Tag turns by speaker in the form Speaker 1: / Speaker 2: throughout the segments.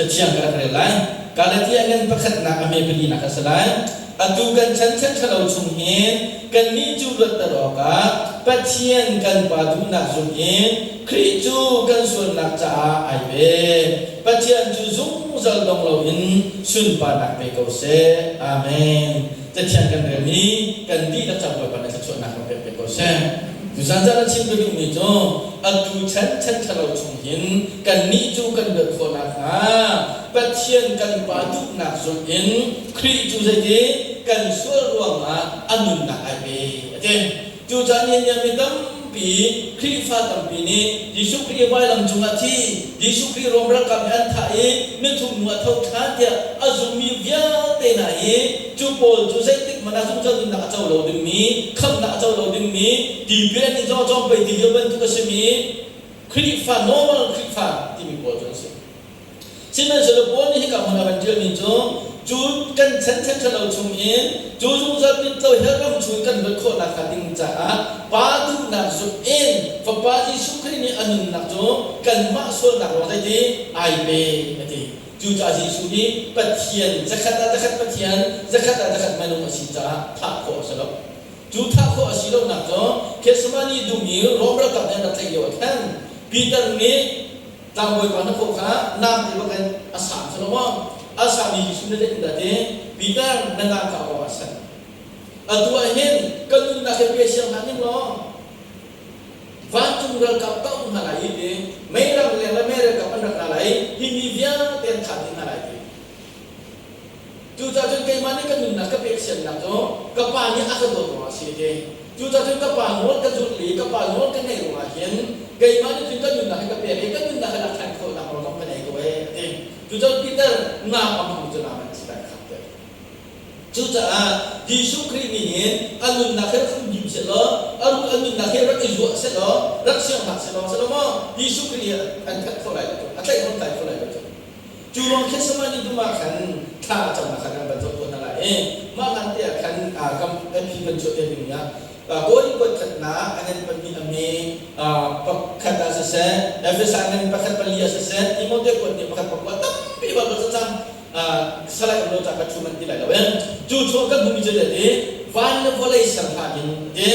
Speaker 1: Cathiang ka rak rel lai. Galatia ngan pakhatnak a hme palinak a si lai. Atu kan chan chan ṭhalo chung hin kannih cu luatter awkah Pathian kan Pa duhnak zung in Khrih cu kan sualnak caah ai pe. Pathian cu zungzal dong loin sunparnak pe ko seh. Amen. Cathiang kan relmi kan dihlak cang Bawipa nih thluachuahnak kan pek piak ko seh. Tuzan caan a chim ka duhmi cu atu chan chan ṭhalo chung hin kannih cu kan luat khawh nakhnga Pathian kan Pa duhnak zulh in Khrih cu zeiti kan sual ruangah a nunnak ai pe a ti. Cucaah nihin ni ah mi tampi Khrihfa tampi nih Jesuh Khrih vailam cungah thi, Jesuh Khrih Rom ralkap nih an thah i nithum hnu ah tho ṭhan tiah a zummi vialte hna hi cu pawl cu zeitik hmanh ah zungzal nunnak a co lo dingmi, khamhnak a co lo dingmi, tipil an in zong a cawmpei ti lio bantuk a simi Khrihfa normal Khrihfa timi pawl cu an si. Sihmanhsehlaw Paul nih hika hmun a van ṭialmi cu, cu kan chan chan ṭhalo chungin cu zungzal mitlo hell ram chung kan luat khawh nakhnga ding caah Pa duhnak zumh in Fapa Jesuh Khrih nih a nunnak cu kanmah sualnak ruang zeiti ai pe a ti. Cucaah Jesuh hi Pathian zakhat ah zakhat Pathian, zakhat ah zakhat minung a si caah thah khawh a si lo. Cu thah khawh a si lonak cu Gethsemane dum i Rom ralkap nih an rak tlaih lio ah khan Peter nih Tlangbawipa na kawh kha namte bak in a sam si lo maw? A sam i Jesuh nih zeitindah ti? Peter, na nam kha awk ah ser. Atu ah hin ka nunnak hi pe siang hlah ning law vancung ralkap ka um hna lai i ti mei rang leng le mei ralkap an rak ra lai i hi mi vialte an thah dih hna lai ti. Cucaah cun keimah nih ka nunnak ka pek siannak cu ka Pa nih a ka dawt ruangah a si a ti. Cucaah cun ka Pa nawl ka zulh i ka Pa nawl ka ngaih ruangah hin keimah nih cun ka nunnak hi ka pek i ka nunnak hi lak ṭhan khawhnak nawl zong ka nei ko ee a ti. Cucaah Peter nga a hmang cu naa man a si lai khap te. Cucaah Jesuh Khrih nih hin a nunnak hi rak hum him sehlaw, a a nunnak hi rak i zuah sehlaw, rak siang hlah sehlaw, sehlaw maw Jesuh Khrih hi an that kho lai lo cu, a tlaih hon tlai kho lai lo cu. Cu ruang Gethsemane dum ah khan thla a camnak kha kan van zoh tuah hna lai i mah hlan te ah khan kam MP van chuah te ding ah Kawi kuat khatnak a ngan pahnih a me pakhat ah siseh Efesa ngan pakhat pali ah siseh Timote kuat nih pakhat pakua tampi Bible cacang salai um lo ca ka thu man ti lai lo in cu chuah kan hmuhmi cu ti van le vawlei ser hlan in ti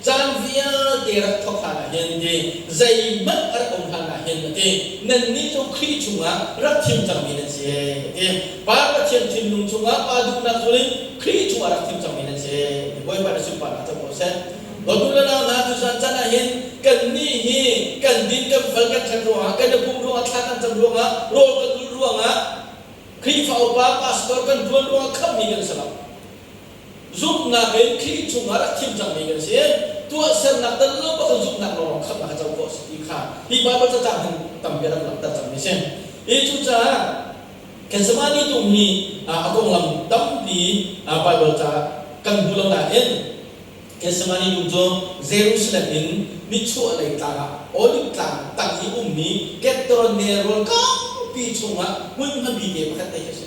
Speaker 1: Caan vialte rak thawk hlan ah hin ti zeihmanh a rak um hlan ah hin a ti nannih cu Khrih chungah rak thim cangmi nan si a ti. Pa Pathian thinlung chungah Pa duhnak zul in Khrih chungah rak thim cangmi nan si. Bawipa na sunparnak co ko seh. Dawtu le nau hna tuzan caan ah hin kannih hi kan din kan fal kan ṭhat ruangah kan i pum ruangah thla kan cam ruangah rawl kan ulh ruangah Khrihfa upa pastor kan ṭuan ruangah khamhmi kan si lo. Zumhnak in Khrih chungah rak thim cangmi kan si. Tuahsernak tel lo bak in zumhnak lawnglawng khamhnak a co khawh a si ti kha hi Baibal cacang hin tampi a rak langhter cangmi a si. Hi cucaah Gethsemane dum hi a konglam tampi Baibal ca kan hmu lo nain Gethsemane dum cu Jerusalem in nichuahlei tlang ah Olive tlang tang i ummi Kidron nelrawn kaupi chungah hmunhma bite pakhat te khi a si.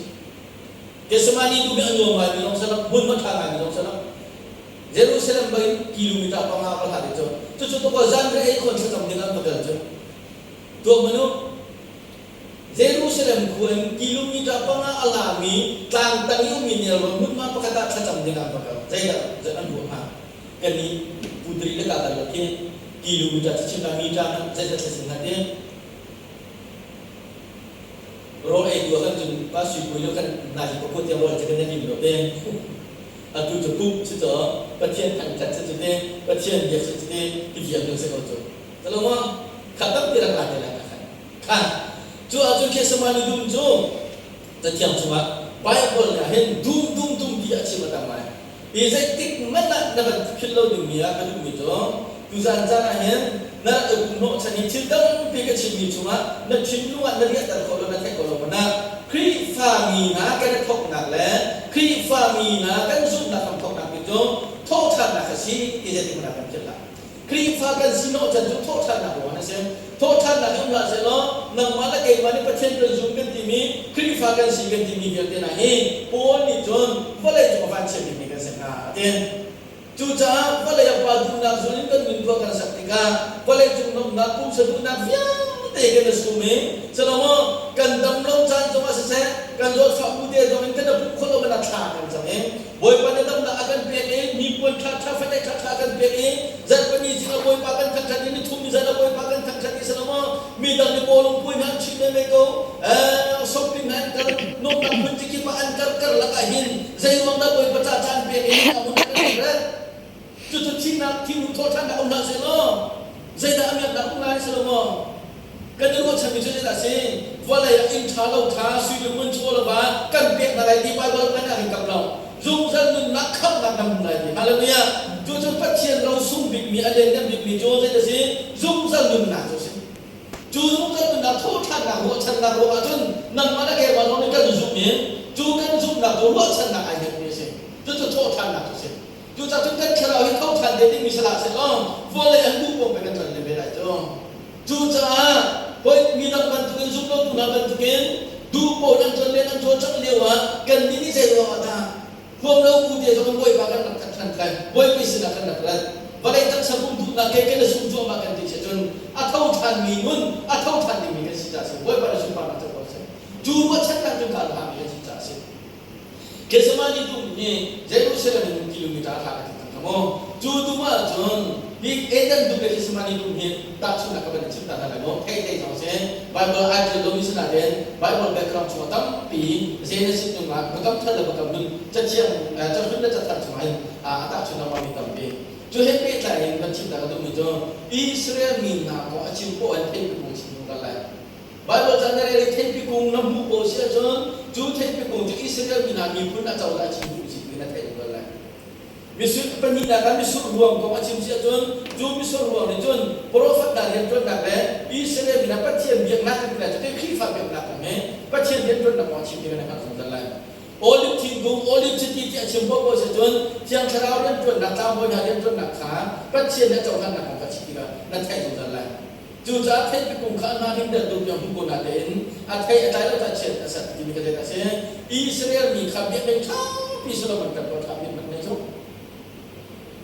Speaker 1: Gethsemane dum hi a nuam ngaimi zong si lo, hmunhma ṭha ngaimi zong si lo. Jerusalem bangin kilometer panga va hlat i cu. Cucu tukaw zanriah ei khawn thlacam ding an va kal cu. Tuak hmanh u. Jerusalem khua in kilometer panga a lami tlang tang i ummi nelrawn hmunhma pakhat ah thlacam ding an va kal. Zeidah an ruah hnga? Kannih Putri le Katarlak khi kilometer cichin la meter hmanh zeizat thlacam hna ti? Rawl ei tu ah khan cun pa sui pui lo khan nazi pakua tiang rawl cu kan i lim lo te. Atu cu pumh si cu Pathian thangṭhat si cu te, Pathian biak si cu te, ti vial nu si ko cu. Talo ma kha tampi rak la te lai khan. Khan cu ahcun Gethsemane dum cu Cathiang chungah Bible nih hin dum dum dum ti a chim a tam ngai. Hi zeitik hmanh ah na van philh lo dingmi ah ka duhmi cu tuzan caan ah hin na rak i hnawhchan i thil tampi ka chimmi chungah na thinlung ah na riahter khawh lo na theih khawh lo hmanh ah Khrihfami hna kan i thawknak le Khrihfami hna kan zumhnak kan thawknak ti cu thawhṭhannak a si ti zeitik hmanh ah kan philh hlah. Khrihfa kan si hnawhchan cu thawhṭhannak ruang a si. Thawhṭhannak in um hlah sehlaw nangmah le keimah nih Pathian kan zum kan timi Khrihfa kan si kan timi vialte hna hi Paul nih cun vawlei cung a vanchia bikmi kan si hnga a ti. Cucaah vawlei a pa duhnak zul in kan nun khua kan sak tikah vawlei cung nuamhnak pumsa duhnak vialte kan i sum i silo maw kan dam lo caan zongah Kan zawtfah bu te zong in kan i pumh khawh lo man ah thla kan cam i Bawipa na damnak a kan pek i nipuan ṭhaṭha fate ṭhaṭha a kan pek i zarhpini zing ah Bawipa kan thangṭhat i nithum ni zan ah Bawipa kan thangṭhat i silo maw midang nih bawlung puai hna an chim menmen ko shopping hna an kal nuamhnak phun cikip ah an kar karlak ah hin zeiruang dah Bawipa ca caan pek i a mun kan rat? Cucu thihnak thinlung thawhṭhannak um hlah sehlaw zeidah a miaknak um lai silo maw? Kan i ruahchanmi cu zeidah a si? Vawlei ah inn ṭha lo ṭha, sui le ngun chaw le va kan pek hna lai ti Baibal hmanh ah hin kam lo. Zungzal nunnak khamhnak nan hmu lai ti. Hallelujah! Cucu Pathian ro sung bikmi, a lianngan bikmi cu zeidah a si? Zungzal nunnak cu a si. Cu zungzal nunnak thawhṭhannak ruahchannak ruangah cun nangmah le keimah zong nih kan zumh i cu kan zumhnak cu ruahchannak ai hngatmi a si. Cucu thawhṭhannak cu a si. Cucaah cun kan thlarau hi tho ṭhan te dingmi si hlah sehlaw vawlei an duh paoh pei kan tlon ve lai cu. Cucaah hawi midang bantukin zumlotu hna bantukin duh paoh an tlon len an cawlcangh lio ah kannih nih zei ruangah dah huam lo bu te zong in Bawipa kan rak that ṭhan kai, Bawipa sinah kan rak rat. Vawlei taksa pum duhnak ke kan i sum cuahmah kan ti si cun a tho ṭhanmi nun, a tho ṭhan dingmi kan si caah a si. Bawipa nih sunparnak co ko seh. Cu ruahchannak cun kaa hngahmi kan si caah a si. Gethsemane dum hi Jerusalem in kilometer hla ka ti cang kha mu. Cu dum ahcun hi Eden dum le Gethsemane dum hi tahchunhnak ka van in chim ta hna lai mu. Thei thei zong si. Bible ai ṭial lomi si nain Bible background chungah tampi Genesis nungah biakam thar le biakam hlun cathiang cahlun le cathar chungah hin a tahchunh lengmangmi tampi. Cu he pehtlai in van chim ta ka duhmi cu Israel mi hna kong a chim poah in theih kung chim zungzal lai. Baibal ca na rel i theipi kung na hmuh ko si ahcun cu theipi kung cu Israel mi hna miphun acozah a chim duhmi si ti na theih zungzal lai. Misur pahnihnak ah misur ruang kong a chim si ahcun cu misur ruang nih cun profet hna rianṭuannak le Israel mi hna Pathian biaknak kan ti lai cu ti Khrihfa biaknak kong hi Pathian rianṭuannak kong a chim ti kan i hngalh zungzal lai. Olive thingkung, olive chiti ti a chim paohpaoh si cun Thiang Thlarau rianṭuannak, tlangbawi hna rianṭuannak kha Pathian nih a cohlannak kong kha chim tikah na theih zungzal lai. Cucaah theipi kung kha a hna deuh duh hmu ko natein a thei a tlai lo caah chiat a ser timi ka zeidah a si? Israel mi kha biakinn ṭhapi Solomon kan tuah ṭha bik hmanh nei cu.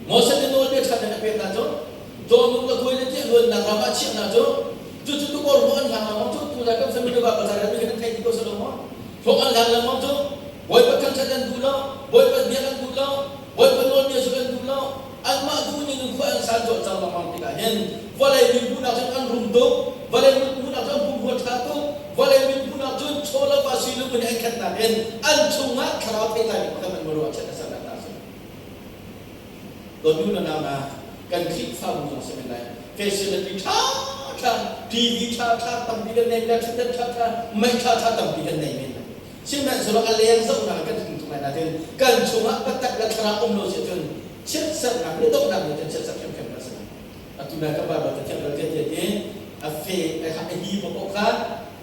Speaker 1: Moses nih nawlbia ṭha in a pek hna cu. Cawhnuk le khuai le tiah luannak ram ah chiah hna cu. Cucu tukor hlawh an hlang lengmang cu. Tuzai kan family va ka mi kan thei ti ko Solomon. Hlawh an hlang lengmang cu. Bawipa thangṭhat an duh lo. Bawipa biak an duh lo. Bawipa nawlbia zulh an duh lo. Anmah duhning in khua an san cawlcang lengmang tikah hin vawlei mibu nak cun an rum tuk, vawlei mibu nak cun an pumrua ṭha tuk, vawlei mibu nak cun chaw le va sui lung in an khatnak in an chungah thlarau theitlai pakhat an ruah chiat a sernak hna a si. Dawtnu le nau hna, kan Khrihfabu zong si men lai. Facility ṭha ṭha, TV ṭha ṭha tampi kan nei men lai, ṭhutdan ṭha ṭha, mei ṭha ṭha tampi kan nei men lai. Sihmanhsehlaw a leng zohnak kan tlung tuk lai nain kan chungah biatak le thlarau um lo si ahcun chiatserhnak le donghnak nih cun chiatserh hrimhrim kan si lai. Atu nai kan Baibal cathiang lo tiah tiah ti a fe a hi paoh kha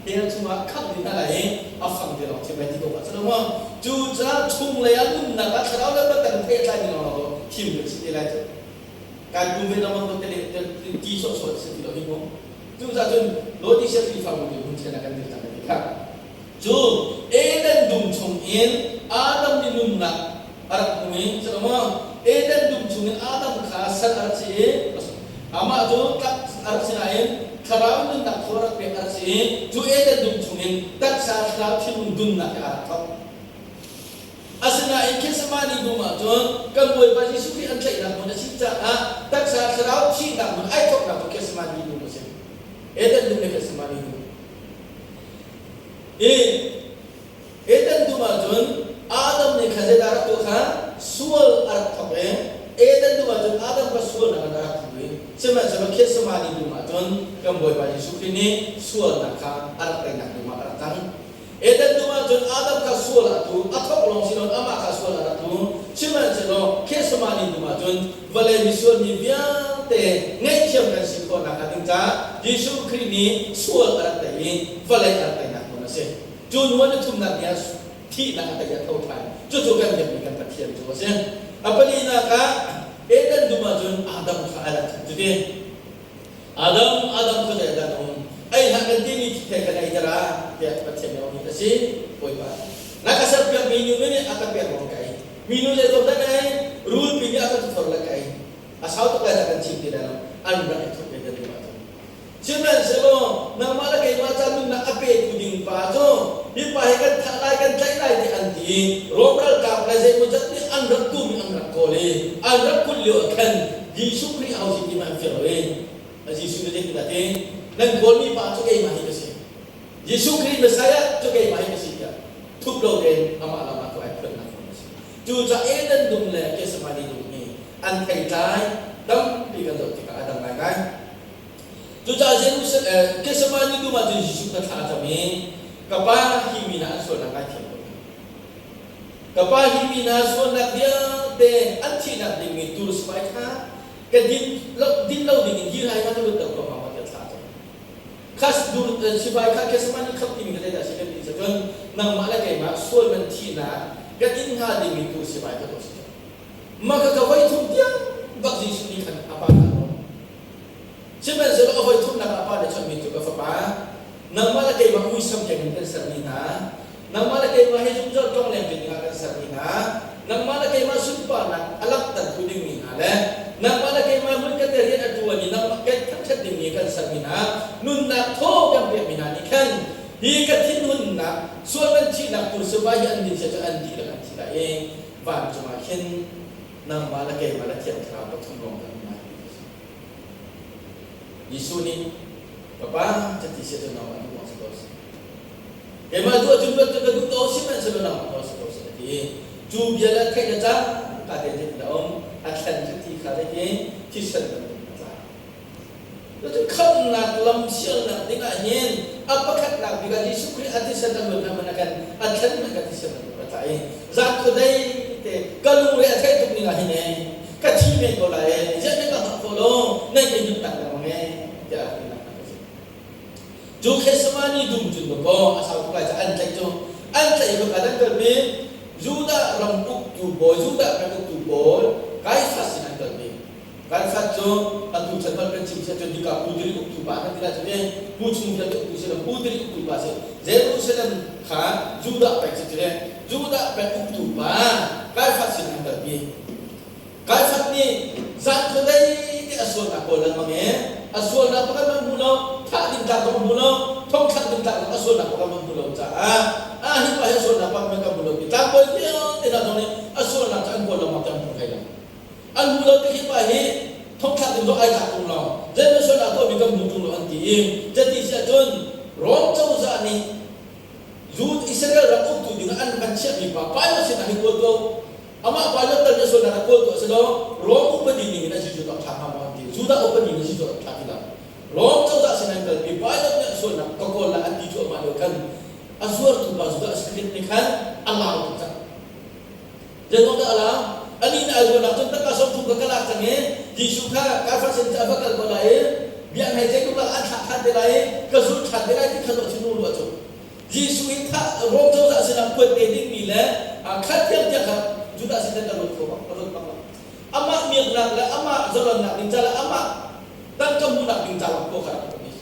Speaker 1: hell chungah khangh dih hna lai i a fang te lawng thim lai ti ko kha cu maw? Cucaah chunglei ah nunnak ah thlarau le biatak in thei a tlaimi lawnglawng cu thim kan si te lai cu. Kai pum ve lengmang ko te ti sawhsawh si ti lo hi mu. Cucaah cun Laodicea Khrihfabu nih hun thlen ah kan dir cang ti kha. Cu Eden dum chungin Adam nih nunnak a rak hmu i maw Eden dum chungin Adam kha sal a rak si i amah cu tlak a rak si nain thlarau nunnak thaw a rak pek a rak si i cu Eden dum chungin taksa thlarau thinlung dunnak hi aa rak thawk. Asinain Gethsemane dum ah cun kan Bawipa Jesuh Khrih an tlaihnak hmun a si caah taksa thlarau thihnak hmun ai thawknak cu Gethsemane dum a si. Eden dum le Gethsemane dum. I Eden dum ahcun Adam nih khan zeidah a rak tuah kha sual a rak thawk i Eden dum ahcun Adam kha sualnak in a rak tlu i sihmanhsehlaw Gethsemane dum ahcun kan Bawipa Jesuh Khrih nih sualnak kha a rak teinak dum ah a rak cang. Eden dum ahcun Adam kha sual a tu, a thawk lawng si loin amah kha sual a rak tu. Sihmanhsehlaw Gethsemane dum ahcun vawlei misual mi vialte ngaihthiam kan si khawh nakhnga ding caah Jesuh Khrih nih sual a rak tei i vawlei a rak teinak hmun a si. Cu hnu ah nithumnak ni ah thihnak a tei i a tho ṭhan. Cucu kan biakmi kan Pathian cu a si. A palinak ah Eden dum ahcun Adam kha a rak ṭhut cuti. Adam, Adam khuazei ah dah na um? Ei hlah kan timi thei kan ei dara tiah Pathian nih a um a si. Bawipa, na ka serpiakmi nu nih a ka pek ruang ka ei. Minu zei dah na ei? Rulpi nih a ka tuthor le ka ei. A sau tuk lai dah kan chim ti lai lo. An rak i thup ve te ding ahcun. Sihmanhsehlaw nangmah le keimah ca nunnak a petu ding pa cu hi pa hi kan thah lai kan I Rom ralkap le zeimawzat nih an rak tum i an rak kawl i an rak kulh lio ah khan Jesuh Khrih aho si ti hmanh an fiang lo i Jesuh nih zeitindah a ti? Nan kawlmi pa cu keimah hi ka si. Jesuh Khrih Messiah cu keimah hi ka si tiah thup lo tein amah lam ah cu ai phuannak hmun a si. Cucaah Eden dum le Gethsemane dum hi an theitlai tampi kan zoh tikah a dang ngaingai. Cucaah Jerusalem Gethsemane dum ah cun Jesuh kha thla a cam i ka Pa hi mi hna an sualnak ngaithiam ko hna. Ka Pa hi mi hna sualnak vialte an thihnak dingmi tur sivai kha ka din lo, din lo dingin hi rai kha ka lut lo ko hnga maw tiah thla a cam. Khas dur sivai kha Gethsemane khap timi kha zeidah a si kan ti cun nangmah le keimah sual man thihnak kan in hnga dingmi tur sivai kha tuah si cang. Mah kha ka voi thum tiang bak Jesuh nih khan a pa kha a nawl. Sihmanhsehlaw a voi thumnak ah a pa nih chawnhmi cu ka fapa, nangmah le keimah muisam keng in kan sermi hna, nangmah le keimah hi zungzal tlongleng ding ah kan sermi hna, nangmah le keimah sunparnak a langhtertu dingmi hna le nangmah le keimah hmun kan i rian a ṭuan i nangmah kan thangṭhat dingmi kan sermi hna, nunnak thaw kan pekmi hna nih khan hi ka thinhunnak, sual nan thihnak tu sivai hi an din sia cu an dihlak an thi lai i vancung ah khin nangmah le keimah le Thiang Thlarau pathum lawng kan um lai ti a si. Jesuh nih ka pa cati sia cu nangmah duh si ko seh. Keimah duh ahcun luat cu ka duh ko sihmanhsehlaw nangmah nawl si ko seh a ti. Cu bia le theih le cang ka te zeitin a um a thlen cu ti kha zeitin thisen bantuk a tla. Cucu khamhnak lam sialnak ding ah hin a pakhatnak bik ah Jesuh Khrih a thisen a luan hna hmanh ah khan a thlen hmanh ka thisen a tla i zan khuadei te ka lungre a theih tuk ning ah hin ee ka thi men ko lai ee ziah nan ka hngah khawh lo nan ka him tak lengmang ee tiah a tinak hna ka si. Cu Gethsemane dum cun dawkaw a sau tuk lai caah an tlaih cu an tlaih bak ah an kalpi Judah ram uktu pawl Judah ram uktu pawl Kaiafas sin an kalpi. Kaifat cu atu chan hmanh kan chim siah cun hika Pu Diri uktu pa kan ti lai cu e Pu chung vialte uktu si lo Pu Diri uktu pa si Jerusalem kha Judah peng si cu e Judah peng uktu pa Kaifat sin an kalpi. Kaifat nih zan khuadei te a sualnak kawl lengmang e a sualnak pakhat hmanh hmu lo thah ding tlak zong hmu lo thongthlak ding tlak zong a sualnak pakhat hmanh hmu lo caah ah hi pa hi a sualnak pakhat hmanh kan hmu lo ti tlangbawi vialte hna zong nih a sualnak cu an kawl lengmang ti an hmu hlei lo. An hmu lo ti hi pa hi thongthlak ding zong ai tlak tung lo. Zeimaw sual ah tuahmi kan hmu tung lo an ti i cuti si ahcun Rom cozah nih Jude Israel ram uktu ding ah an van chiahmi pa Pilate sinah hi kawl tuah amah Pilate tal nih sualnak ah kawl tuah si law Rom upadi ning in a si cu tuah ṭha hnga maw an ti. Judah upadi ning a si cu ṭha ti lo. Rom cozah sin an kalpi Pilate nih a sualnak ka kawl lai an ti cuahmah lio khan a zuartu pa Judah Iskariot nih khan a lau tuk cang. Zeiruang dah a lang? Anih nih ai ruahnak cun tangka 30 ka ka lak cang i Jesuh kha Kaiafas sin cu a va kal ko lai i bia hei ceih tuk lah an thlah ṭhan te lai i ka zul ṭhan te lai ti kha ruah thinlung ruah cu Jesuh hi thah Rom cozah sinah kuat te dingmi le khat tiang tiang kha Judah sin ka ruat kho bak ka ruat bak lo. Amah miaknak le amah zalonnak ding ca le amah tangka hmuhnak ding ca lawng khua kha rak ruat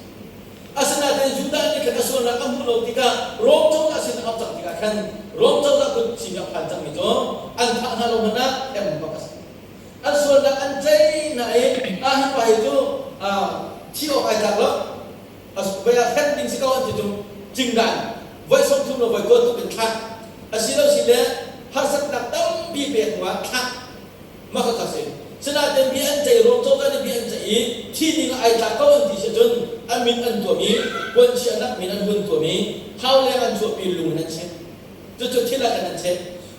Speaker 1: Asinain Judah nih khan a sualnak a hmuh lo tikah Rom cozah sin a cang tikah khan Rom cozah kut sin a phan cangmi cu an thah hna lo hmanh ah hrem bak a si. An sualnak an ceih hna i ah hi pa hi cu thi awk ai tlak lo voi ah hrem ding si ko an ti cu cingdan voi 30 lo voi kawl tuk in thlah asilo si le harsatnak tampi pek hnu ah thlah Mah kha si. Sinain bia an ceih ruang cozah nih bia an ceih i thi ding ah ai tlak ko an ti si ahcun a min an tuam i puanchiahnak min an hun tuam i hauleng an chuahpi lung in an cheh. Cucu thil ah khan an cheh.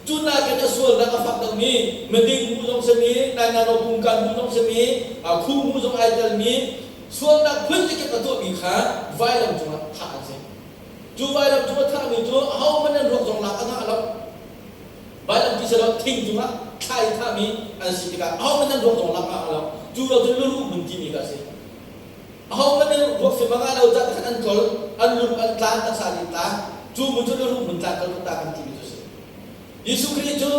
Speaker 1: Cu nakin a sualnak a fak deuhmi miding mu zong simi, nainano pungkan mu zong simi, khu mu zong ai telmi sualnak phun zakip a tuahmi kha vailam cungah thah an si. Cu vailam cung a thahmi cu ahohmanh an ruak zong lak a ngah lo. Vailam ti selaw thing cungah thla i thahmi an si tikah ahohmanh an ruak zong lak ngah lo. Cu lo cun luruh hmun timi kha a si. Ahohmanh an ruak fim a ngah lo caah khan an tlol, an lum, an tlan, taksa nih tla. Cu hmun cu luruh hmun tlan kal ta kan timi cu a si. Jesuh Khrih cu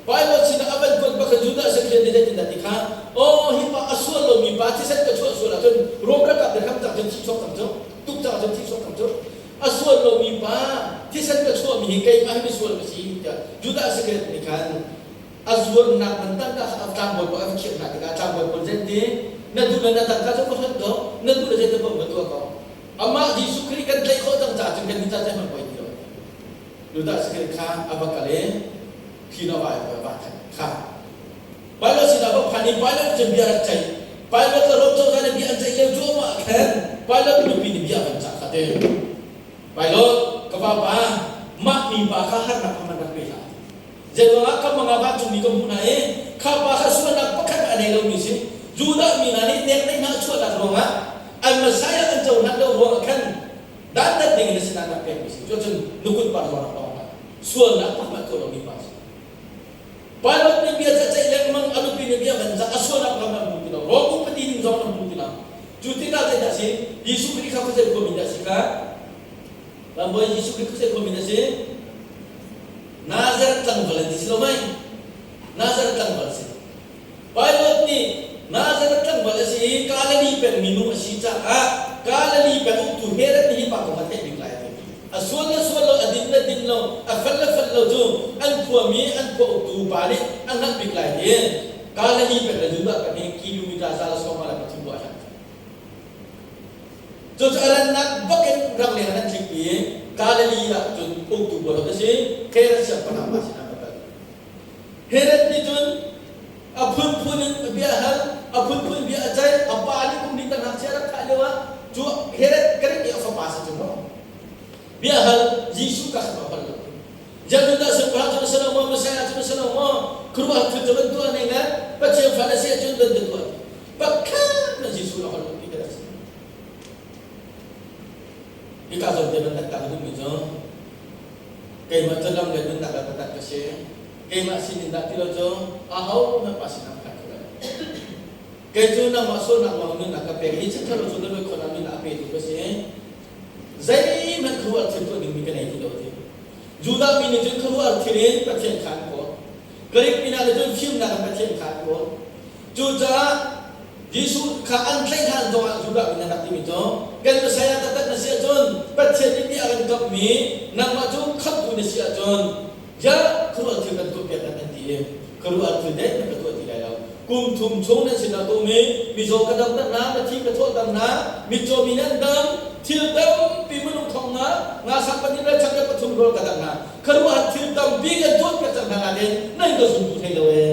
Speaker 1: Pilate sinah a van kuat bak khan Judah sakhian nih zeitindah ti kha aw hi pa a sual lomi pa thisen ka chuah sual ahcun Rom ralkap nih hram cang cun thi chuak cang cu tuk cang cun thi chuak cang cu a sual lomi pa thisen ka chuahmi hi keimah hi misual ka si tiah Judah Isakariot nih khan a zuarnak man tangka kha a tlangbawi pawl a va khirh hna tikah tlangbawi pawl zeiti na duh le na tangka cu va hlonh ko na duh le zeitin paoh va tuah ko amah Jesuh Khrih kan tlaih khawh cang caah cun kan nih ca zeihmanh poi ti lo. Judah Iscariot kha a va kal i thli na vai va khat kha Pilate sinah va phan i Pilate cu bia rak ceih. Pilate le Rom cozah nih bia an ceih lio cuahmah ah khan Pilate nupi nih bia van cah kha te. Pilate, ka vapa, mah mipa kha harnak kha man rak pe hlah. Zeiruangah ka mang ah vancungmi ka hmuh hna i kha pa kha sualnak pakhat a nei lomi si. Judah mi hna nih nek hna chuahnak ruangah an Messiah an cohlan lo ruangah khan dantat ding in a sinah rak pekmi si. Cuacun nukut par zong rak tong hlah. Sualnak pakhat tuah lomi pa si. Pilate nih bia ca ceih lengmang a nupi nih bia van cah a sualnak ram an hmu ti lo. Rom upadi ning zong an hmu ti lo. Cu tikah zeidah si? Jesuh Khrih kha khuazei khuami dah si kha? Rambawi Jesuh Khrih khuazei khuami dah si? Nazareth tlangval an ti si lo mei? Nazareth tlangval si. Pilate nih Nazareth tlangval a si i Galilee peng minung a si caah Galilee peng uktu Herod nih hi pa kong a theih bik lai a ti. A sual le sual lo, a din le din lo, a fel le fel lo cu an khuami, an khua uktu pa nih a hngalh bik lai ti. Galilee peng le Judah peng hi kilometer 143 ruah a hlat. Cucu a rannak bak in rangleng an tlik i Galilee ah cun uktu bawi a si. Herod siangpahrang pa sinah va kal. Herod nih cun a phunphun in bia a hal, a phunphun bia a ceih, a pa nih kum hnih tang ngakchia rak thah lio ah cu Herod Greek i a fapa si cu maw? Bia hal Jesuh ka kha hal lo. Judah siangpahrang cu na si lo maw? Messiah cu na si lo maw? Khuaruahhar thil cu van tuah ne ngan Pathian fa na si ahcun van ka tuah. Pakhat na Jesuh na hal lo ti ka si. Hika zawn te van tak duhmi cu keimah cu lam le nunnak le biatak ka si. Keimah sinin dah ti lo cu ahohmanh pa sinah phan kho lai lo. Kei cu nangmah sualnak ruangah nunnak ka pek i chan ṭhalo cu na luat khawh nunnak a petu ka si. Zeihmanh khuaruahhar thil tuah dingmi ka nei ti lo a ti. Judah mi nih cun khuaruahhar thil in Pathian kha an kawl. Greek mi hna nih cun fimnak in Pathian kha an kawl. Cucaah Jesuh kha an tlaih hlan zongah Judah mi nih an rak timi cu kan Messiah taktak na si ahcun Pathian nih bia a kan kamhmi nangmah cu khamhtu na si ahcun ya khuaruah thil kan tuahpiak kan an ti i khuaruah thil dek na ka tuah ti lai lo. Kum thum chung nan sinah ka um i mizaw ka damter hna, mithi ka thawhter hna, mitcaw mi nan dam, thil tampi minung thong nga, nga sang pahnih le chang le pathum rawl ka dangh hna. Khuaruahhar thil tampi kan tuahpiak cang hna nain nan ka zum duh hlei lo ee.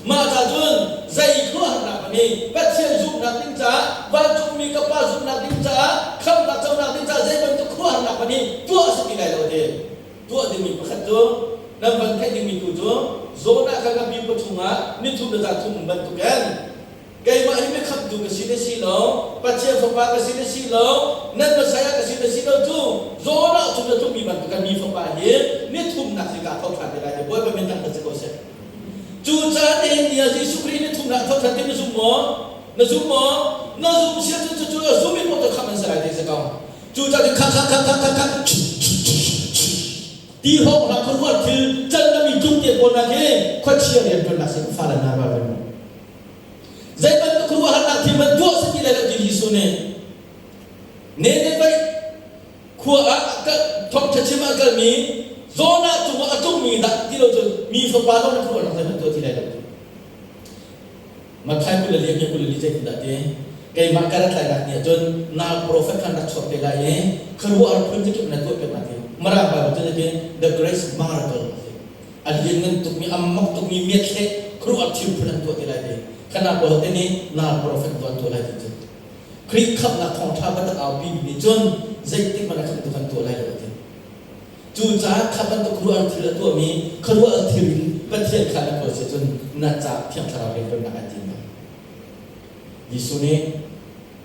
Speaker 1: Mah ca cun zei khuaruahharnak hmanh hi Pathian zumhnak ding caah, vancungmi ka Pa zumhnak ding caah, khamhnak conak ding caah zei bantuk khuaruahharnak hmanh hi tuah a si ti lai lo ti. Tuah dingmi pakhat cu nan van theih dingmi tu cu Jonah kha ngapi paw chungah nithum le zan thum um bantukin keimah hi mikhamhtu ka si le si lo, Pathian fapa ka si le si lo, nan Messiah ka si le si lo cu Jonah chung na tlukmi bantukin mi fapa hi nithumnak hi kaa tho ṭhan te lai ti Bawipa min thangṭhat si ko seh. Cucaah nihin ni ah Jesuh Khrih nithumnak tho ṭhan ti na zum maw? Na zum maw? Na zum si ahcun cucu a zummi paoh cu khamh an si lai ti si ko. Cucaah kha kha kha kha kha kha ti hawk hna khuaruah thil can na mi tluk te pawl hna khi khuachia rian ṭuannak sin fale hna ralring. Zei bantuk khuaruahharnak thil man tuah si ti lai lo ti Jesuh nih Nineveh khua ah thawngṭha chim ah kalmi Jonah cungah a tlungmi dah ti lo cun mi fapa lawng na khuaruahnak zeihmanh tuah ti lai lo. Matthai 24 hi 24 zeitindah ti keimah ka rat lainak ni ahcun nal prophet khan rak chuak te lai i khuaruahhar phun zakip na tuah piak hna ti Mirang Bible cun ti the great miracle a lianngan tukmi a mak tukmi miathle khuaruahhar thil phun an tuah te lai ti khana pawl te nih nal prophet tuan tuah lai ti cu Khrih khamhnak thawngṭha biatak aupi mi nih cun zeitik hmanh ah kha bantuk an tuah lai lo a ti. Cucaah kha bantuk khuaruahhar thil a tuahmi khuaruahhar thil in Pathian kha na kawl si ahcun na ca Thiang Thlarau rianṭuannak ah din lai. Jesuh nih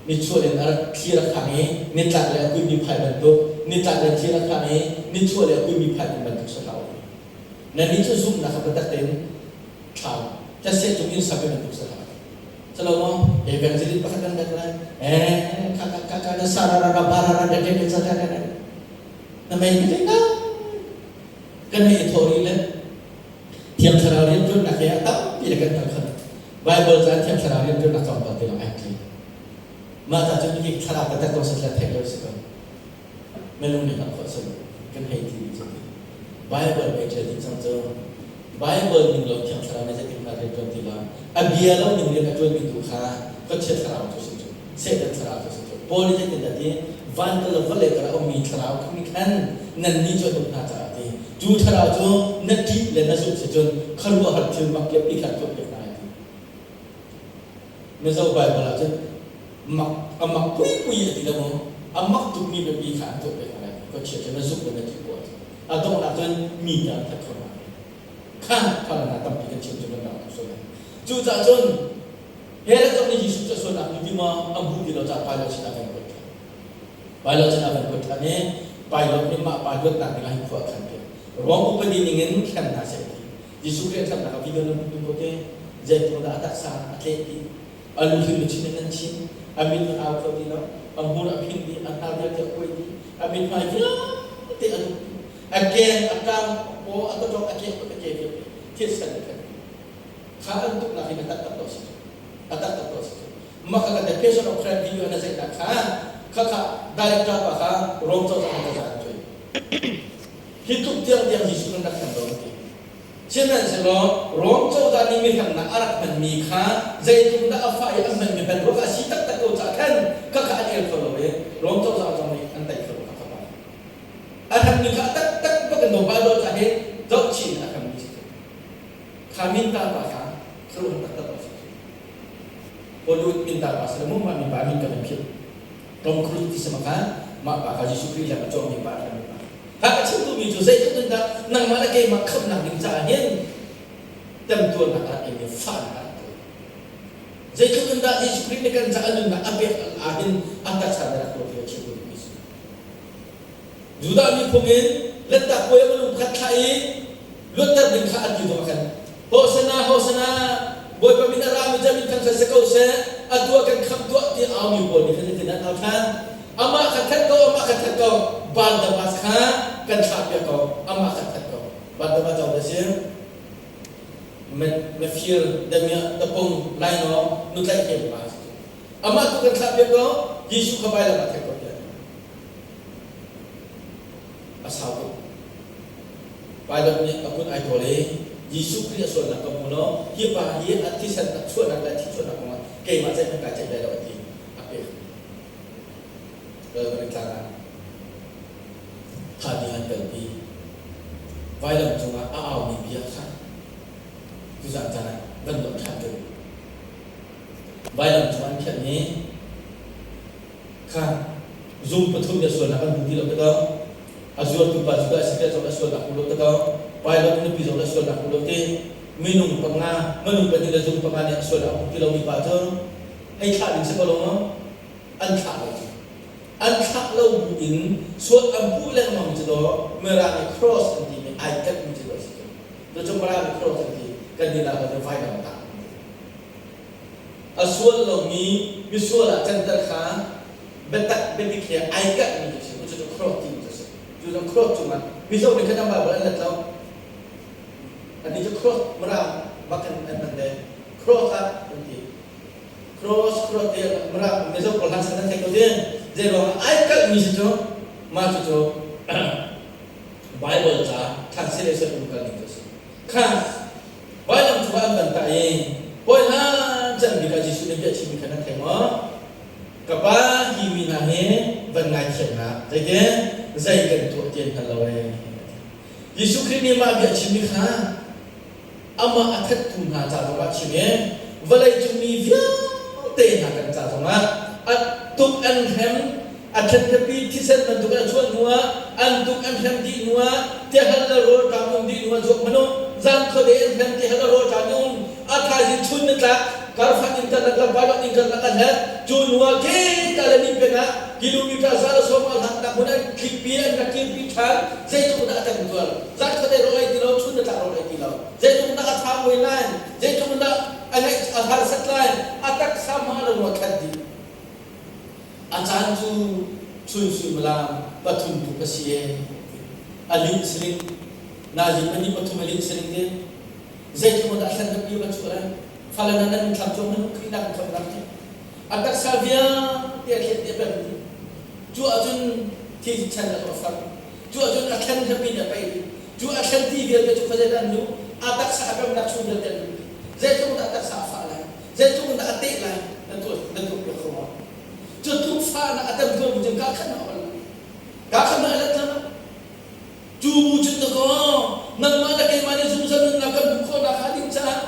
Speaker 1: nichuah in a rak thli a rak hang i nitlak le a kuimi phai bantuk, nitlak le thli a rak hang i nichuah le a kuimi phai bantuk si hlah u. Nannih cu zumhnak kha biatak tein thlau thetse cung in sak bantuk si hlah. Calo maw evangelist pakhat kan rak lai eh kha kha kha kha na sa ra ra ra ba ra ra de de de za da da na mei mi na kan hei i thawh rih le Thiang Thlarau rianṭuannak he a tampi le kan hngalh kho. Bible caan Thiang Thlarau rianṭuannak tlawmpal te lawng ai tling. Mah ta cun hi thlarau taktak kong sasla theih lo si ko. Minung nih hngalh khawh si kan hei ti cu. Bible mei ṭial ding cang cu Bible ning lo Thiang Thlarau nih zeitin hna rian ṭuan ti lo. A bia lo ning rian a ṭuanmi tu kha khuachia thlarau cu si cu. Satan thlarau cu si cu. Paul nih zeitin dah ti? Van kal le vawlei kar a ummi thlarau nih khan nannih cu a tuk hna caah ti. Cu thlarau cu na ṭih le na zumh si cun khuaruahhar thil mak piappi kha an tuahpiak hna lai ti. Mizo Baibal ah cun mak a mak puipui a ti lo maw? A mak tukmi biapi kha an tuahpiak hna lai ti. Khuachia cu na zumh le na ṭih poah ahcun a donghnak cun mi te an that kho hna lai. Kha kha hna tampi kan chim cu kan dang tuk sual lai. Cucaah cun Herod zong nih Jesuh cu a sualnak hmu ti maw a hmu ti lo caah Pilate sinah kan kuat ṭhan. Pilate sinah kan kuat ṭhan i Pilate nih mah pa luatnak dingah hin khua a khan piak. Rom upadi ningin hrem hna seh ti. Jesuh Khrih a hremnak a video nan hmuh tuk ko te. Zeitluk dah a taksa a tleh ti. A lu hi luchin in nan chin. A mit an au kho ti lo. A hmur a phing dih, a hnar vialte a kuai dih. A mithmai vialte a duk dih. A keng, a ṭang, a paw, a tawṭawk, a ke, a ke vialte thilsen in khat dih. Kha an tuknak hin a taktak ko si cu. A taktak ko si cu. Mah kha kan the Passion of Christ video na zeihnak kha kha kha director pa kha Rom cozah in taza an cuai. Hi tluk tiang tiang Jesuh nan rak hman lo an ti. Sihmanhsehlaw Rom cozah nih mihrangnak a rak hmanmi kha zeitluk dah a fah i a hmanmi hman ruangah a si taktak ko caah khan kha kha an el kho lo i Rom cozah zong nih an tei kho lo kha kha pa. A hrammi kha a taktak bak in Bible ca he zohchih in a hrammi si. Kha minta pa kha khuaruahhar taktak a si. Hollywood minta pa si le mah mi pa min kan in philh. Tom Cruise ti sama kha mah pa kha Jesuh Khrih lak a cawngmi pa kha mi pa. Ha ka chim duhmi cu zeitluk in dah nangmah le keimah khamhnak ding caah hin temtuarnak a rak in i fahnak a rak tuar. Zeitluk in dah Jesuh Khrih nih kan caah nunnak a pek ah hin a taksa na rak tuar ti a chim duhmi si. Judah miphung in Lanhtak puai a minung pakhat thlah i luatter ding kha an ti zong ah khan Hosana Hosana Bawipa min a rami cu min thangṭhat si ko seh atu ah kan khamh tuah ti aumi pawl nih khan hitin an au ṭhan amah kha that ko amah kha that ko Barnabas kha kan thlahpiak ko amah kha that ko Barnabas zong na si mafir damiah tapung lainawng nutlaih pa amah tu kan thlahpiak ko Jesuh kha vailam ah that ko tiah A sau tuk. Pilate nih a kut ai tawl i Jesuh Khrih a sualnak ka hmu lo, hi pa hi a thisen a chuahnak le a thi chuahnak kongah keimah zeihmanh kai ceih lai lo a ti. A pek. Calvary tlang ah thah ding an kalpi. Vailam cungah a aumi bia kha tuzan caan ah van lawmh ṭhan ka duh. Vailam cung an khiah ni Kha zum pathum nih a sualnak an hmu ti lo ka to. A zuartu pa cu a si zong a sualnak hmu lo ka to. Pilot nupi zong a sualnak hmu lo ti. Minung panga, minung pahnih le zum panga nih a sualnak hmu ti lomi pa cu hei thlah ding si ko lo maw? An thlah lo cu. An thlah lo bu in sual an puh lengmang cu daw Mirang nih cross an timi ai katmi cu daw si cu. Cucu Mirang nih cross an ti. Kan nih lah cu vailam tah. A sual lomi misual ah canter kha biatak biadik he ai kalhmi cu si. Cucu cross timi cu a si. Cu cross cungah Mizo nih khan an Bible an let lo. Annih cu cross Mirang bak in an hman ve. Cross ah an ti. Cross cross ti Mirang Mizo pawl hlan san an thei ko ti. Zei ruangah ai kalhmi si cu mah cucu Bible ca translation um kal ning cu a si. Kha Vailam cungah an van tah i hawi hlan cem bik ah Jesuh nih bia chimmi kha nan thei maw? Ka Pa, hi mi hna hi van ngaithiam hna, zeitin zei kan tuah ti an hngal lo ee. Jesuh Khrih nih mah bia chimmi kha amah a thattu hna ca zongah chim i vawlei cung mi vialte hna kan ca zongah a tuk an hrem A ṭhenṭhepi thisen bantuk in a chuah hnuah, an tuk an hrem dih hnuah, tiahal le rawlṭam um dih hnuah zuak hmanh u, zan khuade an hrem tihal le rawlṭam in um, a thaizing chun nitlak karfan in karlak le pilot in karlak a hlet, cu hnuah khika le ni peng ah kilometer za le sawm a hlatnak hmun an tlikpi an rak kirpi ṭhan, zeitluk dah a tem tuar, zan khuade rawl ei ti lo, chun nitlak rawl ei ti lo, zeitluk dah a ṭha mui lai, zeitluk dah a ngaih a harsat lai, a taksa hma le ruah khat dih. A caan cu chun suimilam pathum tluk a si ee. A linh siling. Nazi pahnih pathum a linh siling te. Zeitluk dah thlen kan va chuah lai. Fale nan nan thlam cu hman Khrih nak thlam ram ti. A taksa vialte a thlet ti a pem ti. Cu ahcun thi chan a far. Cu ahcun a thlen hlapi a pei ti. Cu a thlen ti vialte cu khuazei dah an lu. A taksa a pemnak chung vialte an lu ti. Zeitluk dah a taksa a fah lai. Zeitluk dah a teh lai na tuah na tuah piak kho maw? Cu tluk fahnak a tem tuan bu cun ka khat na ol. Ka khat na let lam. Cu bu cun na kaw. Nangmah le keimah nih zungzal nunnak kan hmuh khawh nakhnga ding caah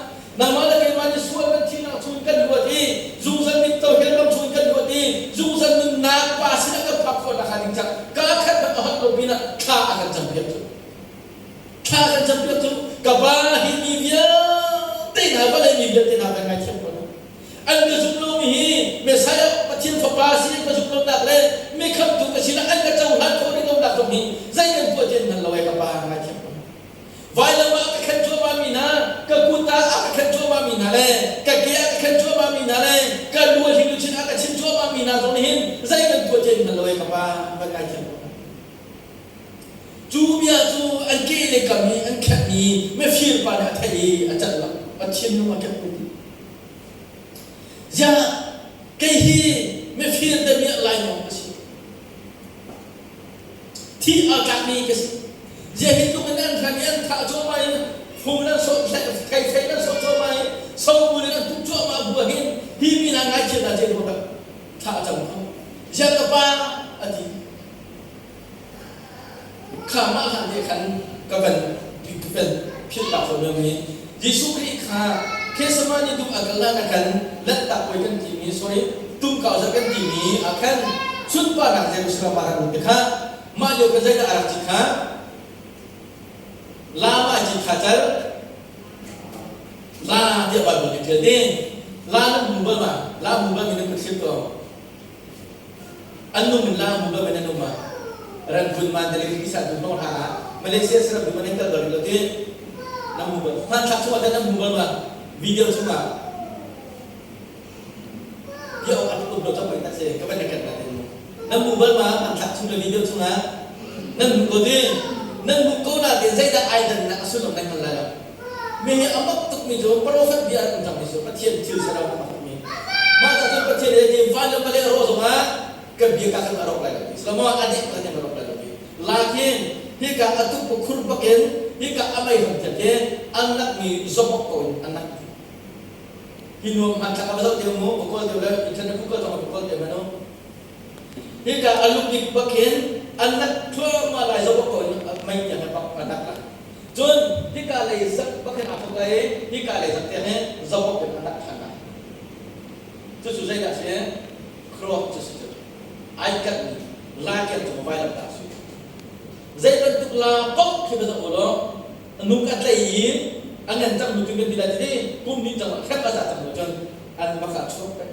Speaker 1: nangmah le keimah nih sual kan thihnak chungin kan luat i zungzal mitto hell ram chungin kan luat i zungzal nunnak Pa sinah kan phak khawh nakhnga ding caah kaa khat hmanh a holh lo pinah thla a kan campiak cu. Thla kan campiak cu ka Pa hi mi vialte hna vawlei mi vialte hna kan ngaithiam ko lo. An ka zumh lomi hi Messiah Pathian Fapa si an ka zumh lonak le mi khamhtu ka sinah an ka cohlan khawh rih lonak zong hi zei kan tuah ti an hngal lo ai ka Pa ngaithiam ko. Vailam ah ka khen cuahmahmi hna, ka kut ah a ka khen cuahmahmi hna le ka ke ah ka khen cuahmahmi hna le ka lu a hling luchin ah ka chim cuahmahmi hna zong nih hin zei kan tuah ti an hngal lo ai ka Pa van ngaithiam ko. Cu bia cu an ke le kam i an khenhmi mifir pa nih a theih i a cat lo, a thinlung a kep ko ti. Ziah kei hi mifir damiah lainawng ka si. Thih aa tlakmi ka si. Ziah hi tluk in an hran i an thah cuahmah in fung nan sawh theithei nan sawh cuahmah i sobul in an tuk cuahmah bu ah hin hi mi hna ngaithiam hna zei ruangah thah a cam kho. Ziah ka pa a ti. Kha mah hlan te khan ka van ka van philh tak fawn mi Jesuh Khrih kha Gethsemane dum a kal hlan ah khan Lanhtak puai kan timi sorry tumkau zarh kan timi ah khan sunparnak Jerusalem ah rak lut te kha mah lio khan zeidah a rak cit kha Lama cit kha cal la tiah Bible nih ṭial ding la nan hmu bal ma la hmu bal mi nan kut thlir ko An nung in la hmu bal men an um ah Rangoon Mandalay visa tu hnawh hna ah Malaysia saram tu man in kal bal rih lo ti na hmu bal hmanthlak chungah teh na hmu bal ma video chungah bia awk a um lo cang na si ka van kan na tin na hmu bal ma hmanthlak chung le video chungah nan hmu ko ti nan hmu ko na tin zeidah ai dan nak a sullam nan hngal lai lo Mi hi a mak tukmi cu profet bia an um cangmi cu Pathian thil saram a mak tukmi. Mah ca cun Pathian he ti van le vawlei a rawh zongah kan bia ka kan a rawk lai lo ti. Silo maw a deh kan a rawk lai lo ti. Lakin hika a tuk khur bakin hika a mei hram thiam khi an nakmi zobok ko in an nak. Hi nuam hmanthlak a va zoh te mu, va kawl te le internet Google zong va kawl te manu. Hika a lubik bakin an nak thluahmah lai zobok ko in mei tiang he bak a nak lai. Cun hika lei zak bak hin aa thawk lai i hika lei zak tiang hi zobok in a nak ṭhan lai. Cucu zeidah a si? Cross cu si cu. Ai kalhmi laikeng cung vailamtah a si. Zei bantuk la paoh khi va zoh u law nuk a tlei i a ngan cang nu tu kan ti lai ti kum hnih cang ah hrem a za cang nu cun an bak ah chuak peng.